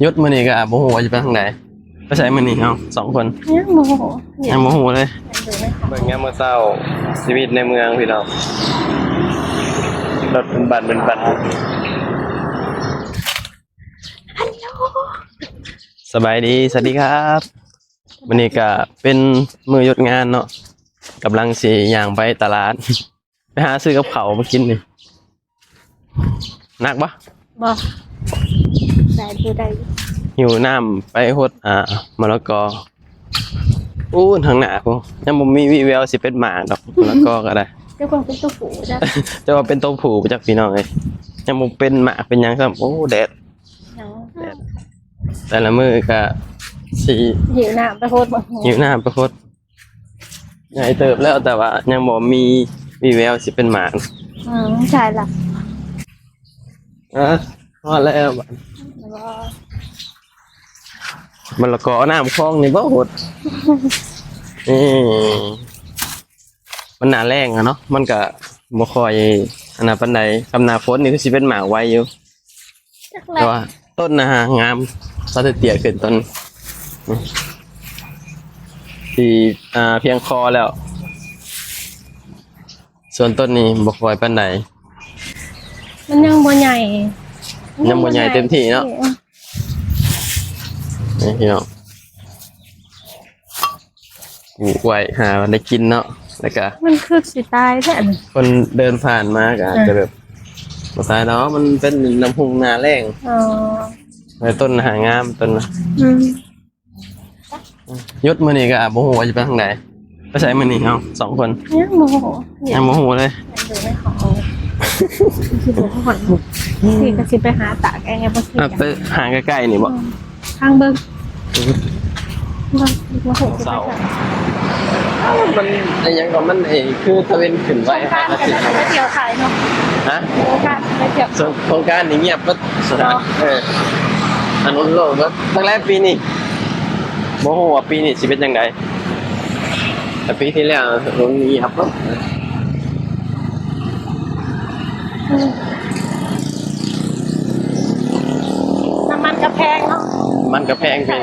ຢຸດມື້ນີ້ກໍບໍ່ຮູ້ວ່າຊິໄປທາງໃດ. ໄປໃສມື້ນີ້ເຮົາສອງຄົນ? ຍັງບໍ່ຮູ້ ຍັງບໍ່ຮູ້ເລີຍ. ເບິ່ງຍາມມື້ເຊົ້າ ຊີວິດໃນເມືອງພີ່ນ້ອງ ລົດເປັນບັ້ນເປັນບັ້ນ. ສະບາຍດີ ສະຫວັດດີຄັບ. ມື້ນີ້ກໍເປັນມື້ຢຸດງານເນາະ ກຳລັງຊິຍ່າງໄປຕະຫຼາດ ໄປຫາຊື້ກັບເຂົ້າມາກິນນີ້. ໜັກບໍ່? ບໍ່ ໄດ້ຢູ່ ໄດ້ຢູ່. ຫິ້ວນ້ຳໄປຫົດ ອ່າ ມະລະກອ. ອູ້ນ ທາງໜ້າພຸ້ນ ຍັງບໍ່ມີວີ່ແວວຊິເປັນໝາກດອກ ມະລະກອກໍໄດ້. ຈະວ່າເປັນຕົວຜູ້ ຈະ ຈະວ່າເປັນຕົວຜູ້ຈັກພີ່ນ້ອງເອີຍ ຍັງບໍ່ເປັນໝາກເປັນຫຍັງຊ້ຳ. ໂອ້ ແດດ ແດດ ແຕ່ລະມື້ກໍຊິຫິ້ວນ້ຳໄປຫົດ ຫິ້ວນ້ຳໄປຫົດ. ໃຫຍ່ເຕີບແລ້ວ ແຕ່ວ່າຍັງບໍ່ມີວີ່ແວວຊິເປັນໝາກ. ອືມ ໃຊ່ລະ. ເອີ ຮອດແລ້ວ ມະລະກອນ້ຳຄອງນີ້ບໍ່ຫົດ. ນີ້ ມັນໜ້າແລ້ງອະເນາະ ມັນກະບໍ່ຄ່ອຍອັນນັ້ນປານໃດ. ຄັນໜ້າຝົນນີ້ຄືຊິເປັນໝາກໄວຢູ່ ແຕ່ວ່າຕົ້ນນະຫາງາມ ຕັດເຕັ້ຍຂຶ້ນຕົ້ນ ທີ່ ອ່າ ພຽງຄໍແລ້ວ. ສ່ວນຕົ້ນນີ້ບໍ່ຄ່ອຍປານໃດ ມັນຍັງບໍ່ໃຫຍ່ ຍັງບໍ່ໃຫຍ່ເຕັມທີ່ເນາະ. ນີ້ພີ່ນ້ອງ ປູກໄວ້ຫາໄດ້ກິນເນາະ ແລ້ວກະ ມັນຄືຊິຕາຍແທ້ນີ້ ຄົນເດີນຜ່ານມາກໍອາດຈະແບບ ບໍ່ຕາຍດອກ ມັນເປັນນ້ຳຮຸ່ງໜ້າແລ້ງ. ອໍ ແລ້ວຕົ້ນຫາງາມຕົ້ນນະ. ອືມ ຢຸດມື້ນີ້ກໍບໍ່ຮູ້ວ່າຊິໄປທາງໃດ. ໄປໃສມື້ນີ້ເຮົາສອງຄົນ? ຍັງບໍ່ຮູ້ ຍັງບໍ່ຮູ້ເລີຍ. ຊິບໍ່ຮອດ ຊິກໍຊິໄປຫາຕາກແອບໍ່ຊິ ອ່ະ ໄປຫາໃກ້ໆນີ້ບໍ່? ອືມ ທາງເບິ່ງ ອືມ ບໍ່ຮູ້ຊິໄປໃສ. ມັນອີ່ຫຍັງກໍມັນ ເອີ ຄືຕາເວັນຂຶ້ນໄວ ສົງການກໍໄປທ່ຽວຂາຍເນາະ. ຮະ? ສົງການໄປທ່ຽວ ສົງ ສົງການນີ້ງຽບເບິດ. ເອີ ຖະໜົນໂລ່ງເບິດ. ຕັ້ງແຕ່ປີນີ້ ບໍ່ຮູ້ວ່າປີນີ້ຊິເປັນຈັ່ງໃດ ແຕ່ປີທີ່ແລ້ວມັນງຽບເນາະ. ອືມ ນ້ຳມັນກໍແພງເນາະ ມັນກໍແພງ ແພງ.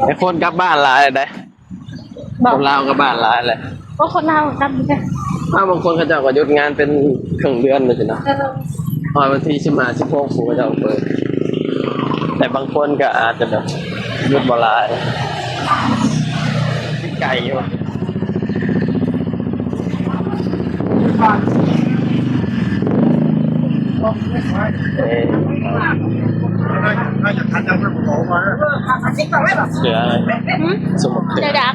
ແຕ່ຄົນກັບບ້ານຫຼາຍເດ້ ຄົນລາວກັບບ້ານຫຼາຍແຫຼະ. ໂອ້ ຄົນລາວກັບຢູ່ເດ້. ອ້າວ ບາງຄົນເຂົາເຈົ້າກໍຢຸດງານເປັນເຄິ່ງເດືອນຈັ່ງຊີ້ນະ. ເອີ ຮອດວັນທີສິບຫ້າ ສິບຫົກ ຜູ້ເຂົາເຈົ້າເປີດ ແຕ່ບາງຄົນກໍອາດຈະແບບຢຸດບໍ່ຫຼາຍ ໄກຢູ່. ເອີ ເສືອ ສົມບັກເສືອ ຈະດັບ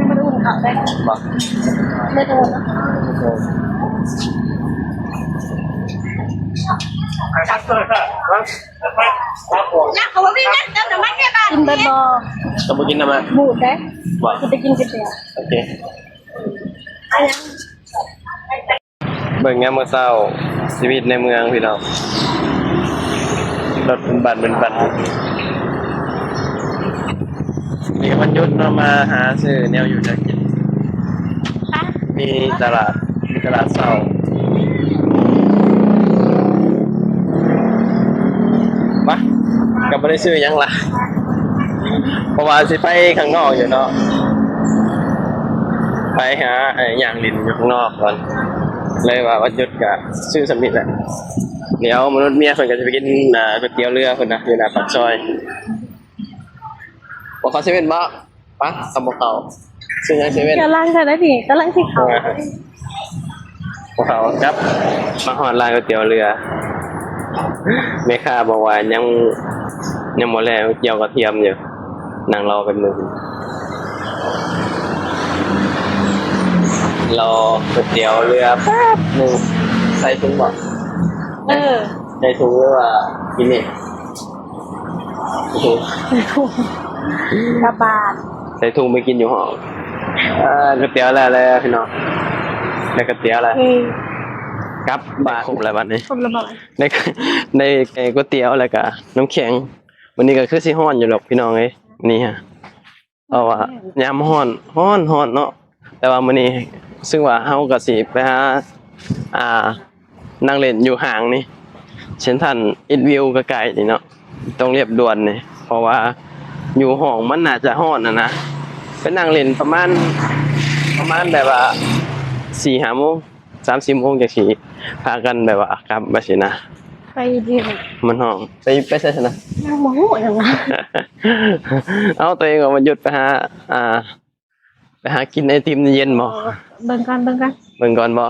ບໍ່ ບໍ່ໄດ້ ບໍ່ໄດ້ ແລ້ວເຂົາບໍ່ມີເງິນເຕີມນ້ຳມັນໃນບ້ານ ກິນເບິດບໍ່? ກໍບໍ່ກິນນ້ຳມັນ ບູດເດ້ ບໍ່ ຊິໄປກິນກ໋ວຍຕຽວ. ໂອເຄ ເບິ່ງຍາມມື້ເຊົ້າ ຊີວິດໃນເມືອງພີ່ນ້ອງ ລົດເປັນບັ້ນເປັນບັ້ນ. ນີ້ວັນຢຸດເນາະ ມາຫາຊື້ແນວຢູ່ແນວກິນ ມີຕະຫຼາດ ມີຕະຫຼາດເຊົ້າ. ປະ ກໍບໍ່ໄດ້ຊື້ຫຍັງຫຼາຍ ເພາະວ່າຊິໄປຂ້າງນອກຢູ່ເນາະ ໄປຫາ ເອີ ຍ່າງຫຼິ້ນຢູ່ຂ້າງນອກກ່ອນ ເລີຍວ່າວັນຢຸດກໍຊື້ສ່ຳນີ້ແຫຼະ. ດຽວມະນຸດເມຍເພິ່ນກໍຊິໄປກິນ ອ່າ ກ໋ວຍຕຽວເຮືອພຸ້ນນະ ຢູ່ໜ້າປາກຊອຍ. ບໍ່ເຂົ້າເຊເວັ່ນບໍ່? ປະ ສຳບໍ່ເຂົ້າ ຊື້ຫຍັງເຊເວັ່ນ ກຳລັງ ກຳລັງຊິເຂົ້າ ພວກເຮົາກັບມາຮອດຮ້ານກ໋ວຍຕຽວເຮືອ ແມ່ຄ້າບອກວ່າຍັງ ຍັງບໍ່ແລ້ວ ກ່ຽວກະທຽມຢູ່ ນັ່ງລໍແປັບໜຶ່ງ ລໍກ໋ວຍຕຽວເຮືອແປັບໜຶ່ງ. ໃສ່ຖົງບໍ່? ເອີ ໃສ່ຖົງ ຫຼືວ່າກິນເອງ? ໂອ້ໂຫ ກະບາດ ໃສ່ຖົງໄປກິນຢູ່ຫ້ອງ. ເອີ ກ໋ວຍຕຽວແລ້ວແຫຼະພີ່ນ້ອງ ໄດ້ກ໋ວຍຕຽວແລ້ວ ອືມ ກັບບາດ ຄົບແລ້ວບັດນີ້ ຄົບແລ້ວບໍ່? ໄດ້ ໄດ້ກ໋ວຍຕຽວແລ້ວກະນ້ຳແຂງ. ມື້ນີ້ກໍຄືຊິຮ້ອນຢູ່ດອກພີ່ນ້ອງເອີຍ ນີ້ຮະ ເພາະວ່າຍາມຮ້ອນ ຮ້ອນ ຮ້ອນເນາະ. ແຕ່ວ່າມື້ນີ້ຮູ້ສຶກວ່າເຮົາກໍຊິໄປຫາ ອ່າ ນັ່ງຫຼິ້ນຢູ່ຫ້າງນີ້ ເຊັນທຣານອີດວິວ ໃກ້ໆນີ້ເນາະ ຕ້ອງລຽບດ່ວນນີ້ ເພາະວ່າຢູ່ຫ້ອງມັນໜ້າຈະຮ້ອນຫັ້ນນະ. ໄປນັ່ງຫຼິ້ນປະມານ ປະມານແບບວ່າສີ່ຫ້າໂມງ ສາມສີ່ໂມງ ຈັ່ງຊິພາກັນແບບວ່າກັບວ່າຊີ້ນະ. ໄປຢູ່ໃສ? ມັນຮ້ອນ. ໄປ ໄປໃສຊັ້ນນະ? ຍັງບໍ່ຮູ້ຫຍັງວ່າ. ເອົ້າ ຕົວເອງວ່າມັນຢຸດໄປຫາ ອ່າ ໄປຫາກິນໄອຕິມເຢັນບໍ່? ເອີ ເບິ່ງກ່ອນ ເບິ່ງກ່ອນ ເບິ່ງກ່ອນບໍ່?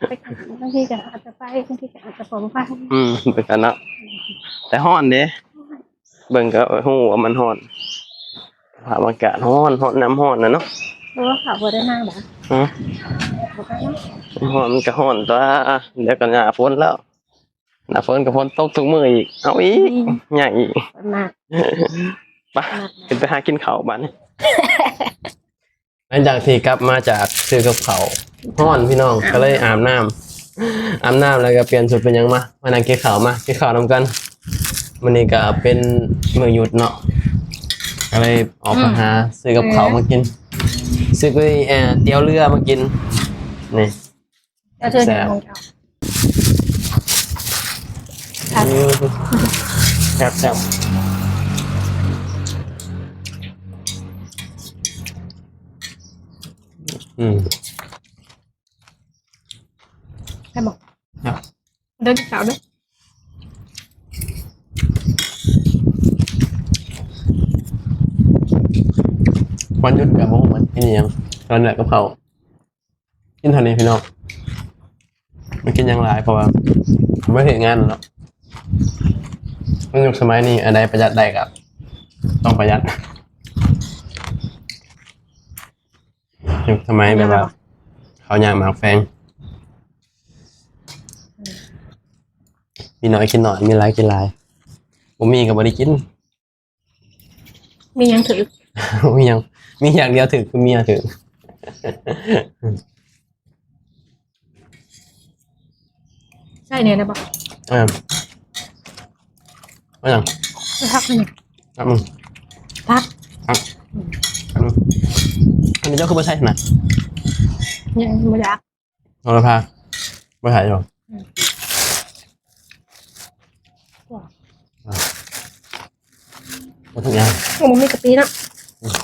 ໄປ ບາງທີກໍອາດຈະໄປ ບາງທີກໍອາດຈະບໍ່ໄປ. ອືມ ເບິ່ງກ່ອນເນາະ ແຕ່ຮ້ອນເດ້. ເບິ່ງກໍຮູ້ວ່າມັນຮ້ອນ ສະພາບອາກາດຮ້ອນ ຮ້ອນ ນ້ຳຮ້ອນນະເນາະ. ເອີ ເຂົາບໍ່ໄດ້ມາບໍ່? ຮະ? ບໍ່ໄດ້ເນາະ. ຮ້ອນມັນກໍຮ້ອນຕົວະ ດຽວກໍໜ້າຝົນແລ້ວ. ໜ້າຝົນກໍຝົນຕົກທຸກມື້ອີກ ເອົາອີກ ອືມ ຍາກອີກ ໜັກ ໄປ ໜັກ ຂຶ້ນໄປຫາກິນເຂົ້າບາດນີ້. ຫຼັງຈາກທີ່ກັບມາຈາກຊື້ກັບເຂົ້າ ຮ້ອນພີ່ນ້ອງ ກໍເລີຍອາບນ້ຳ ອາບນ້ຳແລ້ວກໍປ່ຽນຊຸດເປັນຫຍັງມາ ມານັ່ງກິນເຂົ້າ ມາກິນເຂົ້ານຳກັນ. ມື້ນີ້ກໍເປັນມື້ຢຸດເນາະ ກໍເລີຍອອກໄປ ອືມ ຫາຊື້ກັບເຂົ້າ ເອີ ມາກິນ ຊື້ໄປ ເອີ ຕຽວເຮືອມາກິນ ນີ້ ແຊບ ແຊບ ແຊບ ອືມ ແຊບບໍ່? ແຊບ ເດີ ກິນເຂົ້າເດີ. ວັນຢຸດກໍບໍ່ຮູ້ວ່າກິນອີ່ຫຍັງ ຕອນແລກກັບເຂົ້າ ກິນເທົ່ານີ້ພີ່ນ້ອງ ບໍ່ກິນຫຍັງຫຼາຍ ເພາະວ່າບໍ່ໄດ້ເຮັດງານເນາະ. ໃນຍຸກສະໄໝນີ້ ອັນໃດປະຢັດໄດ້ກໍຕ້ອງປະຢັດ. ຍຸກສະໄໝແບບວ່າ ເຂົ້າຍາກໝາກແພງ ມີໜ້ອຍກິນໜ້ອຍ ມີຫຼາຍກິນຫຼາຍ ບໍ່ມີກໍບໍ່ໄດ້ກິນ. ມີຫຍັງຖືກ? ມີຫຍັງ ມີຢ່າງດຽວຖືກ ຄືເມຍຖືກ. ໃສ່ແດ່ໄດ້ບໍ່? ເອີ ເອົາຫຍັງ? ເອົາຜັກໃສ່ນີ້ ຜັກ ຜັກ ຜັກ ອືມ ອັນນີ້ເຈົ້າຄືບໍ່ໃສ່ນະ? ຍັງບໍ່ຢາກ. ໂຫລະພາ ບໍ່ໃສ່ບໍ່? ອືມ ບໍ່ ບໍ່ທຸກຢ່າງ ໂອ້ ມັນມີກະປິເນາະ. ອືມ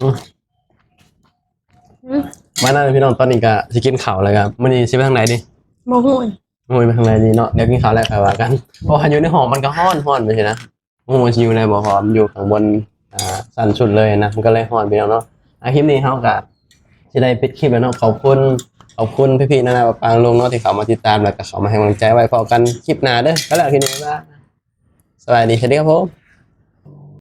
ອືມ ອືມ ມານັ້ນພີ່ນ້ອງ ຕອນນີ້ກໍຊິກິນເຂົ້າແລ້ວ ກໍມື້ນີ້ຊິໄປທາງໃດດີ? ບໍ່ຮູ້ ໂອ້ຍ ໄປທາງໃດດີເນາະ ດຽວກິນເຂົ້າແລ້ວຄ່ອຍວ່າກັນ ເພາະວ່າຢູ່ໃນຫ້ອງມັນກໍຮ້ອນ ຮ້ອນໄປຊີ້ນະ. ບໍ່ຮູ້ວ່າຊິຢູ່ໄດ້ບໍ່ ເພາະວ່າມັນຢູ່ຂ້າງບົນ ອ່າ ຊັ້ນສຸດເລີຍນະ ມັນກໍເລີຍຮ້ອນພີ່ນ້ອງເນາະ. ອ່າ ຄລິບນີ້ເຮົາກໍຊິໄດ້ປິດຄລິບແລ້ວເນາະ. ຂອບຄຸນ ຂອບຄຸນພີ່ໆ ນາໆ ປາໆ ລຸງໆ ເນາະ ທີ່ເຂົ້າມາຕິດຕາມ ແລ້ວກໍເຂົ້າມາໃຫ້ກຳລັງໃຈໄວ້. ພໍ້ກັນຄລິບໜ້າເດີ ໄປແລ້ວ ຄລິບນີ້ ບາຍບາຍ ສະບາຍດີ ສະຫວັດດີຄັບຜົມ.